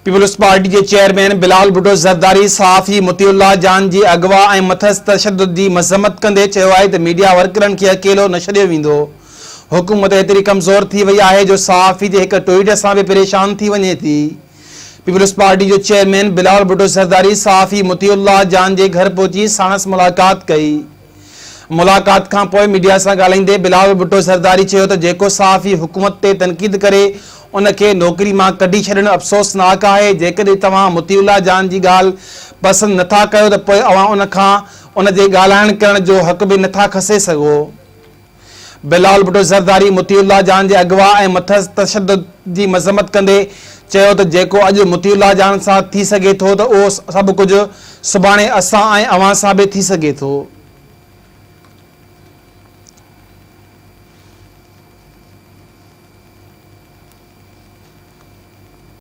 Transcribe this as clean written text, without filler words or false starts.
Peoples party جي chairman Bilawal Bhutto Zardari صحافي مطيع الله جان جي اغوا ۽ مٿس تشدد جي مذمت ڪندي چيو آهي ته ميڊيا ورڪرن کي اڪيلو نه ڇڏيو ويندو، حڪومت ايتري ڪمزور ٿي وئي آهي جو صحافي جي هڪ ٽوئيٽ سان به پريشان ٿي وڃي ٿي. پيپلز پارٽي جو چيئرمين بلاول ڀٽو زرداري صحافي مطيع الله جان جي گهر پهچي ساڻس ملاقات ڪئي. ملاقات کان پوء ميڊيا سان ڳالهائيندي بلاول ڀٽو زرداري چيو ته جيڪو صحافي حڪومت تي تنقيد ڪري ان کي نوڪري مان ڪڍي ڇڏڻ افسوسناڪ آهي، جيڪڏهن توهان مطيع الله جان جي ڳالهه پسند نٿا ڪيو ته پوء اوهان ان کان ان جي ڳالهائڻ ڪرڻ جو حق به نٿا کسي سگهو. بلاول ڀٽو زرداري مطيع الله جان جي اغوا ۽ مٿس تشدد جي مذمت ڪندي چيو ته جيڪو اڄ مطيع الله جان سان ٿي سگهي ٿو ته اهو سڀ ڪجهه سڀاڻي اسان ۽ اوهان سان به ٿي سگهي ٿو.